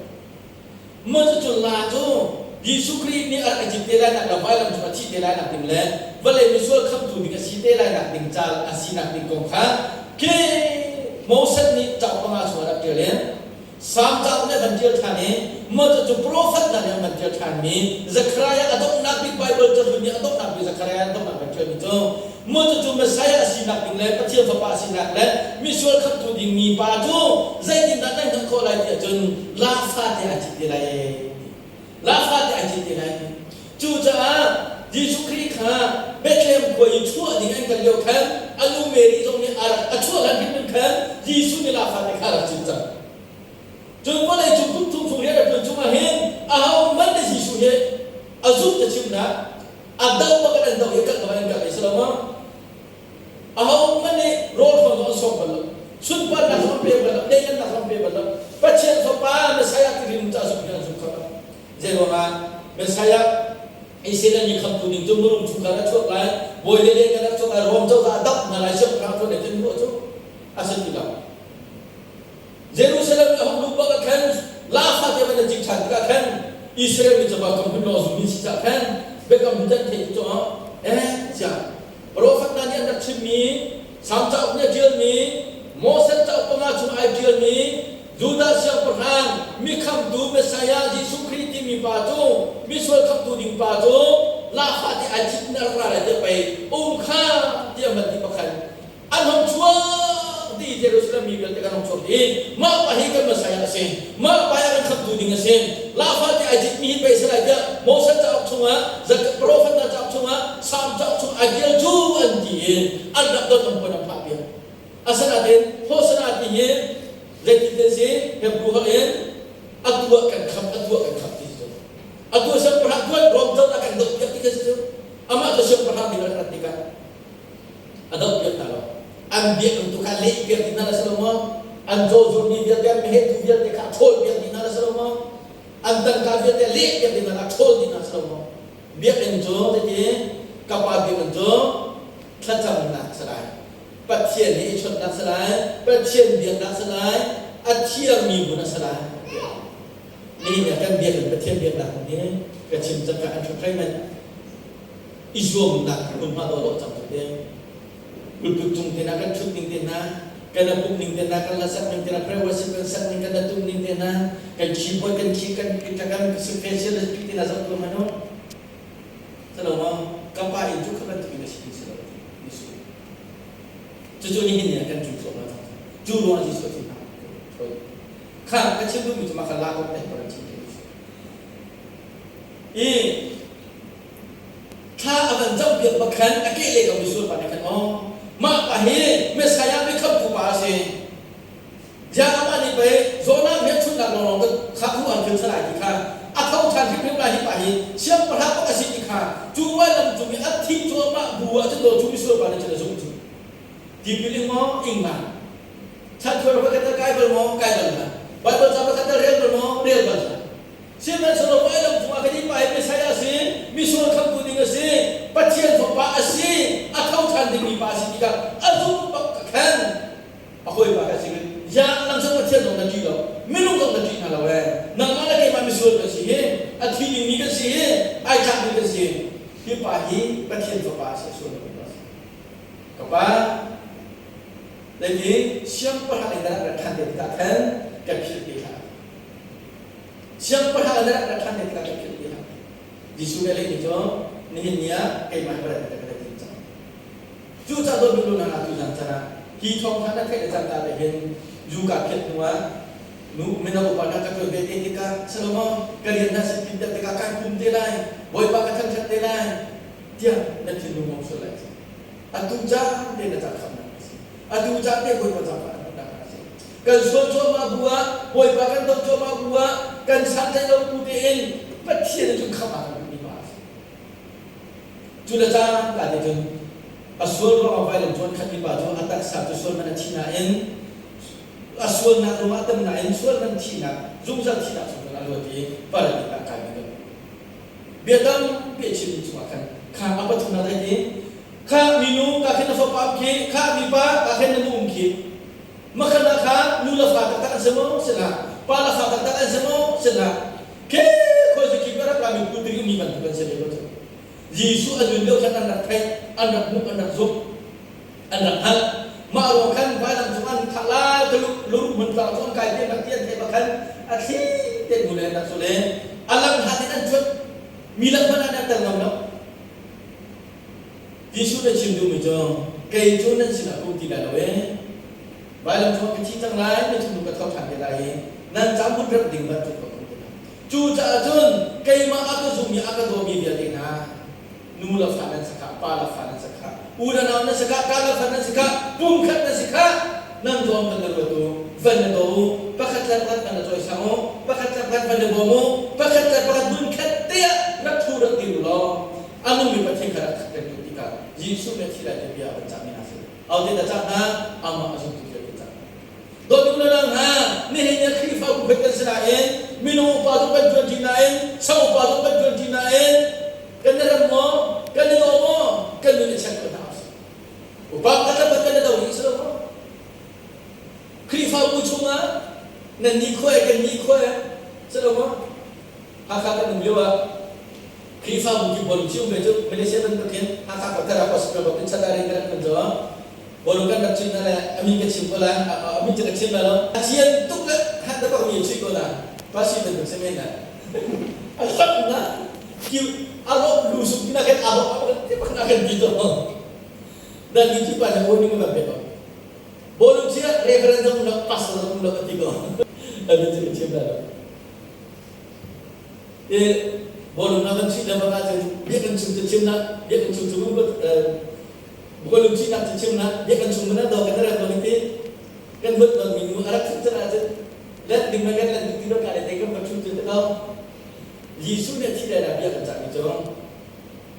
Speaker 1: Maw cucu la cu Jesuh Khrih nih a rak i cit te lainak le vailam cung a thih te lainak ding le vawlei misual khamhtu ding a si te lainak ding ca a sinak ding kong kha khi Moses nih cauk panga chung a rak ṭial i Salm cauk nih a van ṭial ṭhan i maw cucu profet hna nih an van ṭial ṭhanmi Zekhariah a donghnak bik Baibal cahlun nih a donghnak bik Zekhariah a donghnak van ṭialmi cu Maw cucu Messiah a sinak ding le Pathian Fapa a sinak le misual khamhtu dingmi pa cu zeitindah nan hngalh khawh lai ti ahcun laa fate ai cit te lai laa fate ai cit te lai. Cucaah Jesuh Khrih kha Bethlehem khua i chuah ding an kal lio khan a nu Mary zong nih a rak a chuah hlan hrimhrim khan Jesuh nih laa fate kha a rak cit cang. Cun vawlei cung kum thum chung rian a ṭuan chungah hin ahohmanh nih Jesuh hi a zumh cachimnak a do bak in an do i kalh bak in an kalh i si lo maw? Ahohmanh nih rawl hrawn zong an sawm bal lo, sunparnak zong an pe bal lo, neihnamnak zong an pe bal lo. Pathian Fapa Messiah ti rin ca zumh in an zum kho lo. Zei ruangah Messiah Israel mi khamtu ding cu mirum chungkhar a chuak lai, bawi le lianngan a chuak lai, Rom cozah a dap hna lai, siangpahrang ṭuan le tin ruah cu a si ti lo. Jerusalem i a hung luh bak ah khan laa fate van an cing ṭhan tikah khan Israel mi cu biakam hlun lawng zummi si caah khan biakam hlun an theih cu eh tiah profet hna nih an rak chimmi Salm cauk nih a ṭialmi Moses cauk panga chung ai ṭialmi Judah siangpahrang mikhamtu Messiah Jesuh Khrih timi pa cu misual khamtu ding pa cu laa fate ai cit in a rak ra lai tiah pei um kha tiah van ti pakhat An hung chuak ti Jerusalem mi vialte kan hung chuak i mah pa hi kan Messiah a si. Mah pa hi a kan khamtu ding a si. Laafa ti ai citmi hi pei si lai tiah Moses cauk chungah, profet hna cauk chungah, Salm cauk chungah ai ṭial cu an ti i an rak don an puan an phah piak. Asinain Hosana ti hi zeitin si Hebrew holh in atu ah kan khamh, atu ah kan khamh ti si cu. Atu siangpahrang tuan Rom cozah kan doh piak ti kha si cu. Amah cu siangpahrang ding a rak rat tikah a doh piak hna lo. An biakinn tu kha leh piak dih hna la si lo maw? An caw zuarmi vialte, an meheh tu vialte kha a ṭhawl piak dih hna la si lo maw? An tangka vialte leh piak dih hna la, a ṭhawl dih hna si lo maw? Biakinn cu zeiti ka pa biakinn cu thlacamnak si lai. Pathian he i chawnhnak si lai, Pathian biaknak si lai, a thiangmi hmun a si lai. Nihin ah kan biakinn Pathian biaknak hmun hi ka chim cang ka entertainment i zuamnak hmunhma dawhdawh cang cu te. Kulput cung te hna kan ṭhut ning te hna, kan a pumh ning te hna, kan hlasak ning te hna, prayer worship kan sak ning, kan a tum ning te hna, kan keyboard kan key kan kan facial te hna zoh tuah hmanh u. Calo maw? Ka pa inn cu kha bantuk in a si ti si lo ti Jesuh. Cucu nihin ni ah kan ṭul cuahmah cang. Cu ruangah Jesuh a thi hna. Kha ka chim duhmi cu mah kha lak awk te ka rak chim ti I thla a van campiak bak khan a kehlei kam misual pa nih khan aw mah pa hi Messiah mi khamhtu pa a si. Ziah amah nih pei Jonah hmelchunhnak lawnglawng kan kha hnu an khin salai ti kha a tho ṭhan hrimhrim lai hi pa hi siangpahrang bak a si ti kha cu vailam cung i a thih cuahmah bu ah cun daw cu misual pa nih cun a zumh cu. Tipil ing maw ing ma? Chanchuar pakhat tal kai bal maw kai bal hlah. Baibal ca pakhat tal rel bal maw rel bal hlah. Sihmanhsehlaw vailam cungah kan innpa hi Messiah a si, misual khamtu ding a si, Pathian Fapa a si, a tho ṭhan dingmi pa a si tikah a zumh bak ka khan a hawipa ka si ya nang cu Pathian zong na ṭih lo, minung zong na ṭih hna lo ee. Nangmah le keimah misual kan si hi, a thi dingmi kan si hi, ai tlakmi kan si. Hi pa hi Pathian Fapa a si, a sual lomi pa a si. Ka pa, leiti siangpahrang in na rak rat ṭhan te tikah khan ka philh te hlah. Siangpahrang na rak rat ṭhan te tikah ka philh te hlah. Jesuh nih a lehmi cu nihin ni ah keimah hi vawlei ka rat ding cang. Cucaah dawtmi nu hna tu zan can ah hi thawngṭha na theih le cangka te hin zu kaa phiat hnu ah nu mino upa hna ka ṭuan ve te tikah Solomon ka rian hna sin pin tikah kai pum te lai Bawipa ka thangṭhat te lai tiah na thinlung um sual lai. Atu caan te na ca khamnak a si. Atu caan te Bawipa zaangfah na hmuhnak a si. Kan sual cuahmah bu ah, Bawipa kan doh cuahmah bu ah, kan santlaih lo bu tein Pathian cun khamh a kan duhmi pa a si. Cu le caan ka te cun a sual ruangah vailam cuan khatmi pa cu a taksa cu sual man a thi nain a sualnak ruangah a tam nain sual man thihnak zungzal thihnak chung cun a luat i paradis ah kai mi kan Bia tampi a chimmi chungah khan kha a pathumnak dai ti kha minu ka khin na fapa um khi kha mipa ka khin na nu um khi makhan ah kha nu le fa taktak an si maw si hlah pa le fa taktak an si maw si hlah ke khoi cu khi ka rak rami pu tiri mi bantuk an si ve ko cu Jesuh a nun lio khan an rak theih an rak hmuh an rak zumh an rak hngalh mah ruang khan vailam cung an thah lai tuluk lung hmun tlang cu an kai ti an rak ti an theih bak khan a thli te hnu le an rak zul i a lam hlat in an cuanh mi lak hmanh ah an tel ngam lo Jesuh nih chim duhmi cu kei cu nan sinah ka um ti lai lo ee vailam cung ah ka thi cang lai na thunung ka tho ṭhan te lai i nan ca hmun remh ding bantuk ka um te lai cucaah cun keimah a ka zummi a ka dawmi vialte hna nu le fa nan si khah, pa le fa nan si khah, u le nau nan si khah, ka le fa nan si khah, pumkhat nan si khah, nan dawm van na ruat u, van na daw u, pakhat le pakhat van na cawisang u, pakhat le pakhat van na bawm u, pakhat le pakhat hmunkhat te ah rak ṭhu rak dir u law a nungmi Pathian kha rak khat peng tu tikah Jesuh nih a thi lai ti bia a van cahmi hna si. Ahote dah cah hna? Amah a zumtu vialte cah hna. Dawtu le nau hna, nihin ni Khrihfabu khat kan si nain, minung upa zong kan ṭuan ṭi nain, sang upa zong kan ṭuan ṭi nain, kan i rem maw, kan i daw maw, kan nun i check ko hna usih. Upa pakhat le pakhat kan i do rih si lo maw? Khrihfabu chungah nan nikhua kan nikhua si lo maw? Hakha kan um lio ah Khrihfabu ki bawlung cio me cu Malaysia bantukin Hakha kotara hospital bak in chatari kan rak kan zo. Bawlung kan rak chim na le a min ka chim ko lai, a min cu ka chim lai lo. A cian tuk le hat da bak mi chui ko na. Pasi bantuk si men na. A hlap na kiu a ro lu suk na kan a ro a bak na kan ti to. Dan ni ki pa na warning ma pe ko. Bawlung chia referendum um lo pastor um lo ti ko. A min cu ka chim lai lo. Te bawlung na kan chuih le bang ahcun biakinn chung cu chim na biakinn chung cu bawlung chuihnak cu chim na biakinn chung mana do kan rak bang ti kan vut bang mi nu a rak chim chan ahcun let ding ma kan let ding ti lo ka le te kan va chum cu te ko Jesuh nih thi lai la bia kan cah mi cu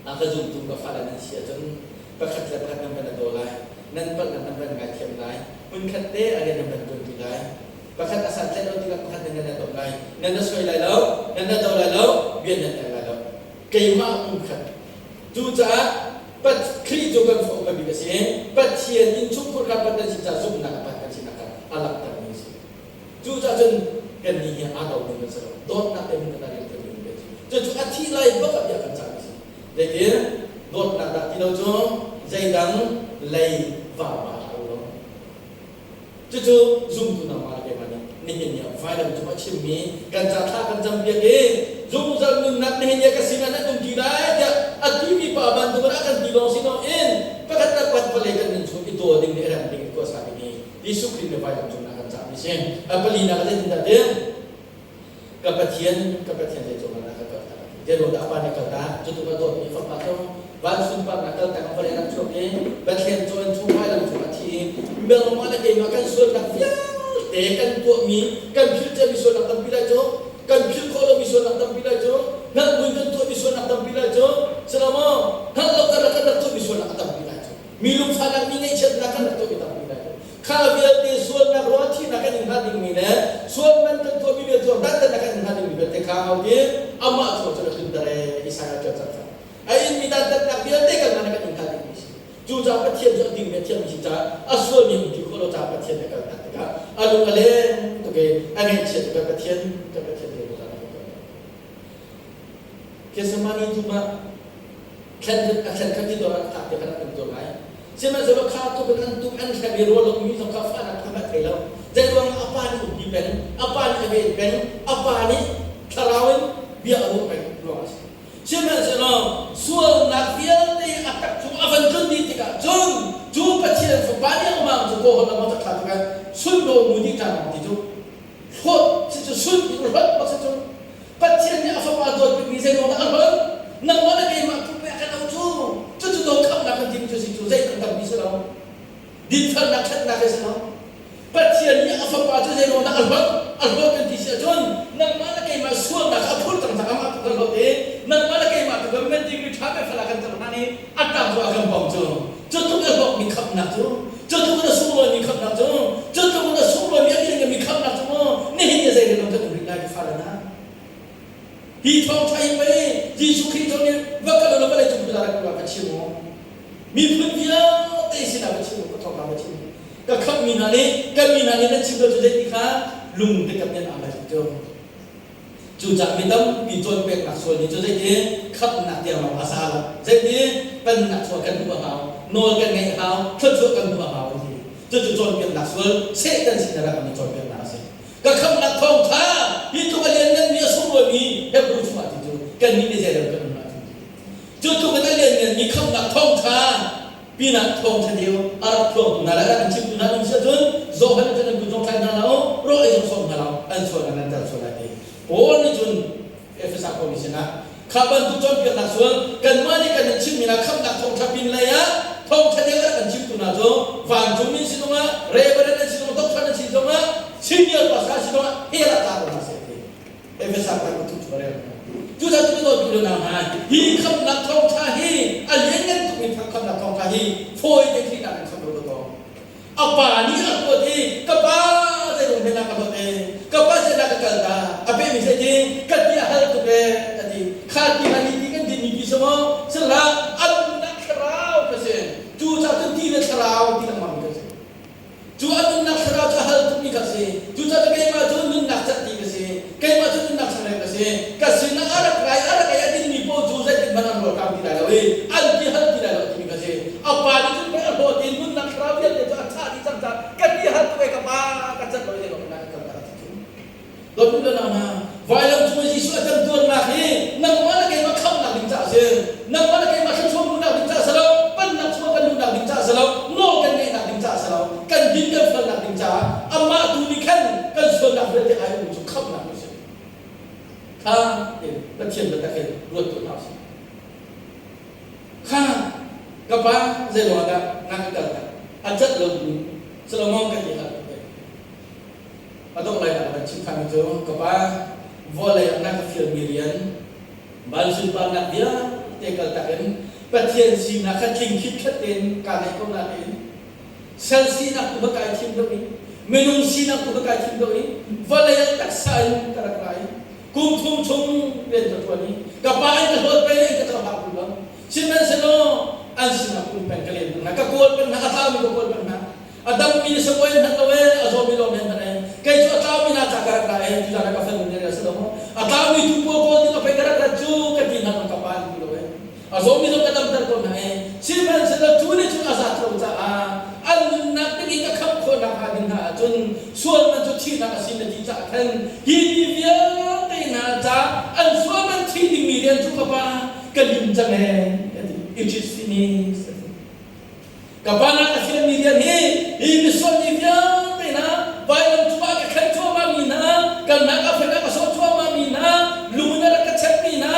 Speaker 1: a ka zumtu ka fale nan si ahcun pakhat le pakhat nan van a daw lai. Nan palhnak nan van ngaithiam lai. Hmunkhat te a rian nan van ṭuanṭi lai. Pakhat a santlaih lo tikah pakhat nan nan domh lai. Nan na soi lai lo, nan na do lai lo, bia nan el lai lo. Keimah hmunkhat. Cucaah Khrih cu kan fa upa bik a si i Pathian innchungkhur kha Pathian sin ca zumhnak a phan kan sinak kha a langhtermi a si. Cucaah cun kannih hi aa domi kan si lo. Dawtnak te hmun kan rian ṭuanmi kan si. Cucu a thih lai bak ah bia kan cahmi a si. Zeitin dawtnak dah ti lo cu zeidang lei vapa hlah u law. Cucu zumtu nangmah le keimah nih nihin ni ah vailam cung a chimmi kan ca thla kan campiak i zungzal nunnak nihin ni ah ka sinah nan um ti lai tiah a timi pa bantuk in a kan ti lawng si loin pakhat le pakhat vawlei kan nun chung i daw ding le i rem ding i tuahsa ding i Jesuh Khrih nih vailam cung ah kan cahmi si. A palinak ah zeitindah ti? Ka Pathian, ka Pathian zei cung ah na ka kaltak? Zeiruang dah a pa nih kaltak? Cutluk a dawtmi fapa cu van sunparnak kaltak in vawlei rak chuak i Bethlehem cu an chung vailam cung a thi i nangmah le keimah kan sualnak vialte kan tuahmi kan philh ciami sualnak tampi lai cu kan philh khawh lomi sualnak tampi lai cu hngalh buin kan tuahmi sualnak tampi lai cu silo maw hngalh lo karlak kan rak tuahmi sualnak a tampi lai cu mi lungfahnak mi ngaihchiatnak kan rak tuahmi tampi lai cu kha vialte sualnak ruang thihnak kan in hnga dingmi le sual man kan tuahmi vialte ruang dantatnak kan in hnga dingmi vialte kha au ti amah cu cu na tlunter ee Isaiah ṭial cang kha a inmi dantatnak vialte kan man kan in hnga dingmi si cucaah Pathian cu a dingmi a thiammi si caah a sualmi um ti khawh lo caah Pathian a kaltak tikah a lung a leng tuk i a ngaihchiat tuk Pathian ka Pathian Gethsemane dum ah thlen a thlen kha ti dawr ah tlak te kha rak um tuah lai. Sihmanhsehlaw kha tuk in an tuk an hrem i rual lo mi zong kha fahnak kha a thei lo. Zei ruangah a pa nih umpi peng, a pa nih a ven peng, a pa nih thlarau in bia a ruah peng ruangah a si. Sihmanhsehlaw sualnak vialte a tak chung a van tlun dih tikah cun cu Pathian Fapa nih amah cu kawhawt a mawt a thla tikah sundaw mu dih ṭang ti cu hlawt si cu sun ti hlawt bak si cu Pathian nih a fapa dawt bikmi zeiruang dah a hlawt? Nangmah le keimah tu pek kan au cu. Cucu do khamhnak kan timi cu si cu zei tampi si lo. Dinfelnak ṭhatnak hi si lo. Pathian nih a fapa cu zeiruang dah a hlawt? A hlawt kan ti si ahcun nangmah le keimah sualnak a phur cang cang amah tu kan hlawt i nangmah le keimah tu kan men dingmi ṭha me fala kan cang hna nih a ṭang cu a kan bawm cu. Cu tluk a hlawkmi khamhnak cu, cu tluk in a sunglawimi khamhnak cu, cu tluk in a sunglawimi a liannganmi khamhnak cu maw nihin ni zei lo kan um rih lai ka fale hna. Hi thawngṭha hi pei Jesuh Khrih thawng in va kal ulaw vawlei cung rak ka va chim u. Miphun vialte sinah va chim u, ka thawngṭha va chim u. Ka khamhmi hna nih, kan mi hna nih nan chim lo cu zeiti kha lung te kam nan au lai cu. Cucaah mi tampi cawnpiaknak sual nih cu zeitin khamhnak tiang lawng a za lo. Zeitin pennak chuah kan duh a hau, nawl kan ngeih a hau, thluachuah kan hmuh a hau an ti. Cucu cawnpiaknak sual Satan sin a rak mi cawnpiaknak a si. Ka khamhnak thawngṭha hi tluk a liannganmi a sunglawimi Hebrew chungah ti cu kannih nih zeirel kan um ahcun cu tluk in a liannganmi khamhnak thawngṭha pinah thawngṭha deu a rak phuangtu hna le a rak in chimtu hna an um si ahcun Johan nih cun an kut zong thlai hna lo, rawl ei zong sawm hna lo, an sualnak nan tel sual lai ti. Paul nih cun Efesa khuami sinah kha bantuk cawnpiaknak sual kanmah nih kan in chimmi hna khamhnak thawngṭha pin lei ah thawngṭha deu a rak kan chimtu hna cu vancung min si zongah reverend an si zongah doctor an si zongah senior pastor an si zongah hell ah tla ko hna seh ti. Efesa kha ka thup rel. Cucaah cu dawt duh lo hna hi khamnak thawngṭha hi a lianngan tukmi khamnak thawngṭha hi fawi te thihnak in khamh lo ko. A pa nih a kuat i ka pa zeirung he na ka hlawt e ka pa zeidah ka kal ta a pehmi zei ti ka ti a hal tuk e a ti kha ti ha ni ti kan dinmi ti si maw sihlah a nunnak thlarau ka si cucaah cun ti le thlarau ti lengmang mi ka si Cu a nunnak thlarau cu a hal tukmi kha a si. Cucaah keimah cu nunnak catti ka si. Keimah cu nunnak changreu ka si. Ka sinah a rak rai, a rak ei a dinmi paoh cu zeitin hmanh an rawl kam ti lai lo i an ti hal ti lai lo timi kha si. A pa nih cun pei a hlawt i nunnak thlarau vialte cu a thah dih cang caah ka ti hal tuk ei ka pa ka cat lo i zei ka kal ta ti cu. Dawtmi le nau hna, vailam cung i Jesuh a temtuarnak hi nangmah le keimah khamhnak ding caah a si. Nangmah le keimah thluachuah hmuhnak ding caah a si lo, pennak chungah kan luhnak ding caah a si lo, nawl kan ngeihnak ding caah a si lo, kan din kan felnak ding caah amah tu nih khan kan sualnak vialte ai um cu khamhnak a si. Kha in Pathian biatak in ruat tuah hna usih. Kha ka pa zei ruangah dah na ka kaltak? A cat lo bu Solomon ka ti hlah. A dongh lai ah kan chim ṭhanmi cu ka pa vawlei ah na ka fialmi rian van sunparnak vialte kaltak in Pathian sinak kha tling khitkhat tein kaa neih ko nain. Sal sinak tu ka kai thim deuh i minung sinak tu ka kai thim deuh i vawlei ah taksa in ka rak ra i kum thum chung rian ka ṭuan i ka pa in ka hlawt peng i ka cohlang tu lo. Sihmanhsehlaw an sinah ka um peng ka len peng hna, ka kawl peng hna, a tlaumi ka kawl peng hna. A dammi na samuai hmanh lo ee, a zawmi lawm hen hmanh ee. Kei cu a tlaumi hna ca ka rak ra ee, tuzaan ah ka fanu nih a si lo maw? A tlaumi tu pawl kawl ding a pei ka rak rat cu ka ti hna zong ka pa an duh lo ee. A zawmi zong ka damter ko hna ee. Sihmanhsehlaw cu nih cun a zat lo caah an nunnak ding i ka khamh khawhnak hnga ding hna ahcun sual man cu thihnak a si na ti caah khan hi mi vialte hna ca an sual man thi dingmi rian cu ka pa ka lim cang ee, a ti. It is finished. A ti. Ka pa na ka fialmi rian hi hi misual mi vialte hna vailam cungah ka khen cuahmahmi hna kalnak ah fek ah ka sawh cuahmahmi hna lung in a rak ka chekmi hna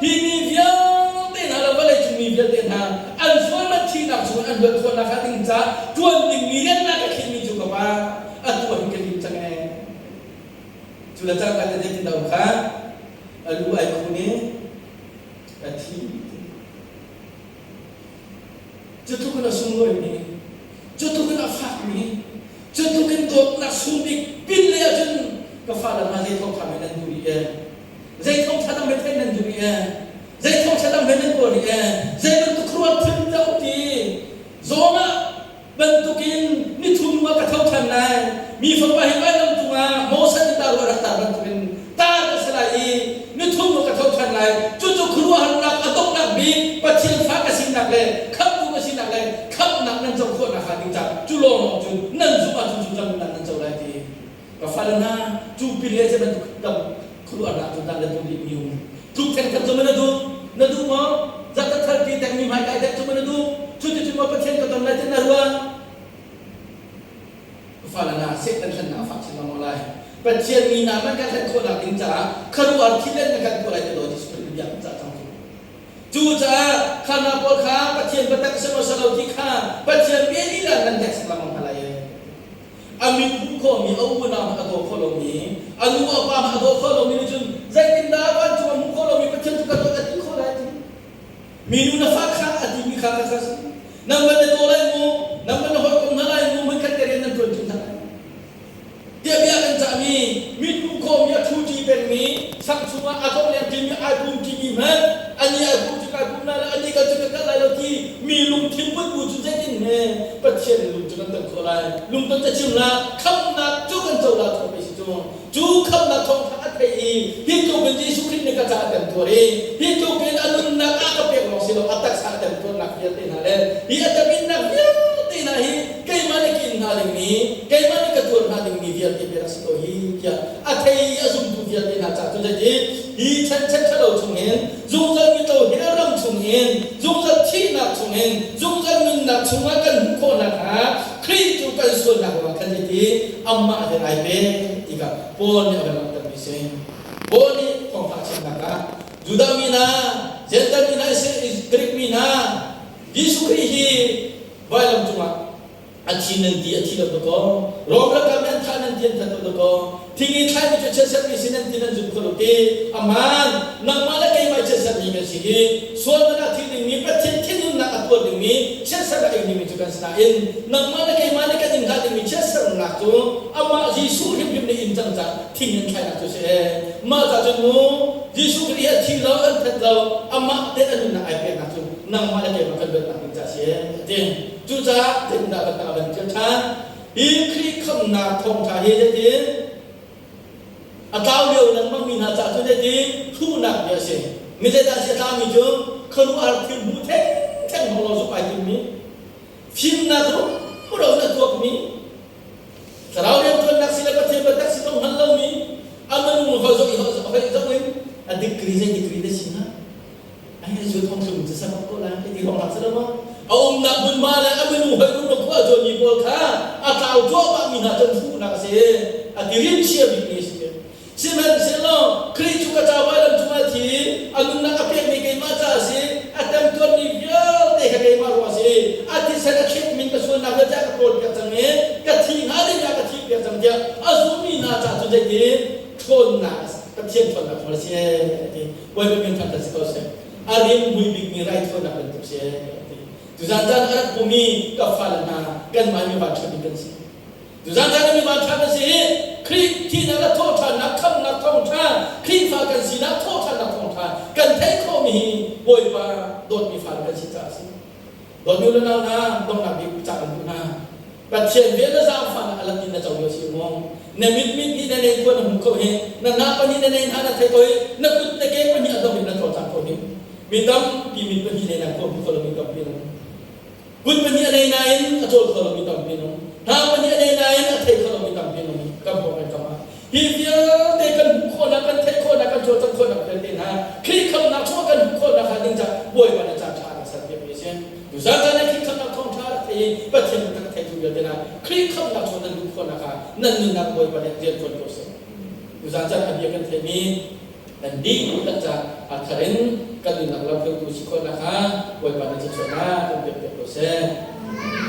Speaker 1: hi mi vialte hna le vawlei cung mi vialte hna an sual man thihnak chungin an luat khawh nakhnga ding caah ṭuan dingmi rian na ka khinhmi cu ka pa atu ah hin ka lim cang ee. Cu le cangka te zeitindah um kha a lu ai khun i a thi. Cu tluk in a sunglawimi, cu tluk in a fakmi, cu tluk in dawtnak sung bik pinlei ahcun ka fale hna zei thawngṭha men nan duh rih ee? Zei thawngṭha dang men theih nan duh rih ee? Zei thawngṭha dang men nan kawl rih ee? Zei bantuk khuaruah thil dah um ti? Zawng ah bantukin nithum ah ka tho ṭhan lai. Mi fapa hi vailam cungah Moses nih tar a rak tar bantukin tar ka si lai i nithum ah ka tho ṭhan lai. Cucu khuaruahharnak a donghnak bik Pathian fa ka sinak le khamhtu ka sinak le khamhnak nan co khawhnak hnga ding caah cu lawnglawng cun nan zumh ahcun cu nunnak nan co lai ti. Ka fale hna, cu pile cu bantuk dam khuaruahnak cu dan le duh dih mi um. Tluk thengthat cu na duh? Na duh maw? Zatat thalpi tengmi hmaikai dek cu na duh? Cuticun maw Pathian ka ton lai ti na ruah? Ka fale hna, Satan hlennak a fak chin lengmang lai. Pathian mi hna man kan hlen khawhnak ding caah khuaruahhar thil in na kan tuah lai ti law Jesuh Khrih bia kan cah cang cu. Cucaah kha hna pawl kha Pathian biatak a si maw si lo ti kha Pathian bia lila nan hneksak lengmang hna lai. A mit hmuh khawhmi a unau hmanh a daw khawh lomi, a nu a pa hmanh a daw khawh lomi nih cun zeitindah vancung a hmuh khawh lomi Pathian cu ka dawt a ti khawh lai ti. Minu na fa kha a timi kha kha kha si. Nang van na daw lai mu, nang van na hawikom hna lai mu, hmunkhat te rian nan ṭuan ṭi hna lai. Tiah bia kan cahmi, mit hmuh khawhmi a ṭhu ṭi pengmi, sang chungah a tlong leng ṭimi ai pum ṭimi hmanh, ani ai pum cu kai pum lai lo, ani kal cu ka kal lai lo ti mi lungthin put bu cu zeitin he Pathian lung cu kan ton khawh lai? Lungton ca chim hlah, khamhnak cu kan co la thawng pei si cu. Cu khamhnak thawngṭha a thei i hi tluk in Jesuh Khrih nih ka caah a temtuar i hi tluk in a nunnak ah ka pek lawng si lo a taksa a temtuarnak vialte hna le hi a teminnak vialte hna hi keimah nih ka in hna dingmi keimah nih ka tuar hna dingmi vialte bia rak si ko hi tiah a thei i a zumtu vialte hna caah cun zeiti hi chan chan ṭhalo chungin zungzal mitlo hell ram chungin zungzal thihnak chungin zungzal nunnak chungah kan hmuh khawh nakhnga Khrih cu kan sualnak ruangah khan zeiti amah he ai pe ti kha Paul nih a van langhtermi a si. Paul nih thawngṭha chimnak ah Judah mi hna, Jentail mi hna, Greek mi hna, Jesuh Khrih hi vailam cungah a thi nan ti a thi lo dakaw Rom ralkap nih an thah nan ti an that lo dakaw thing i thlaimi cu chiatserhmi si nan ti nan zum kho lo ti aman nangmah le keimah chiatserhmi kan si hi sual man ah thi dingmi Pathian thinhunnak a tuar dingmi chiatserh a ing dingmi cu kan si nain nangmah le keimah nih kan ing hlah dingmi chiatserhnak cu amah Jesuh hrimhrim nih in cang cah thing in thlainak cu si ee mah ca cun mu Jesuh Khrih a thi lo an that lo amah te a nunnak ai peknak cu nangmah le keimah kan luatnak ding ca si ee a ti Cucaah zeitindah kan tang a van ṭial ṭhan? Hi Khrih khamhnak thawngṭha hi zeitin a tlau lio lengmang mi hna caah cun zeitin hruhnak bia a si. Mi zeidah a si a tlaumi cu khuaruahhar thil hmu thengtheng hong lo zumh ai timmi, fimnak rumro in a tuakmi, thlarau rianṭuannak si le Pathian biatak si zong hngal lomi, a minung hoi zoh i hoi zoh in a degree zei degree na si hnga? Ai zu thong tlung cu sabak ko lai ti hong rak si lo maw? A umnak hmunhma le a minung hoi rumro khua cawnmi pawl kha a tlau cuahmah mi hna cun hruhnak a si. A ti rimchia bikmi a si. Sihmanhsehlaw Khrih cu ka ca vailam cungah a thi i a nunnak a pekmi keimah ca a si. A temtuarmi vialte kha keimah ruah a si. A thisen a thlet min ka sualnak vialte a ka ṭawlpiak cang i ka thi hnga ding ah ka thihpiak cang tiah a zummi hna ca cu zeitin ṭhawnnak Pathian ṭhawnnak thawng a si a ti. Bawipa min thangṭhat si ko seh. A rim mui bikmi raithawinak bantuk si a ti. Tuzan caan a rak pumi ka fale hna Kanmah mi vanṭha mi kan si. Tuzan caan mi vanṭha kan si hi Khrih thihnak le thawhṭhannak khamhnak thawngṭha Khrihfa kan sinak thawhṭhannak thawngṭha kan theih khawhmi hi Bawipa dawtmi fale kan si caah a si. Dawtmi u le nau hna, donghnak bik ca kan duh hna. Pathian vel le zaangfahnak a lat in na co lio si maw? Na mit mit nih na nei khua na hmu kho hi, na hna pahnih na nei hna na thei ko hi, na kut na ke pahnih a dong in na cawlcang kho hi. Mi tampi mit pahnih nei na khua hmu kho lomi tampi an um. Kut pahnih a nei nain a cawl kho lomi tampi an um. Hna pahnih a nei nain a thei kho lomi tampi an um. Kan pawng kan kam ah. Hi vialte kan hmuh khawhnak, kan theih khawhnak, kan cawlcangh khawhnak vialte hna Khrih khamhnak chungah kan hmuh khawhnak hnga ding caah Bawipa nih caan ṭha a kan serpiakmi a si. Tuzan caan ah Khrih khamhnak thawngṭha rak thei i Pathian biatak a theitu vialte hna Khrih khamhnak chungah nan luh khawhnak ah nan nunnak Bawipa nih rian ṭuan ko seh. Tuzan caan a bia kan theihmi kan dihlak caah a thar in kan nunnak lamhruaitu si khawhnak kha Bawipa nih thluachuahnak kan pekpiak ko seh.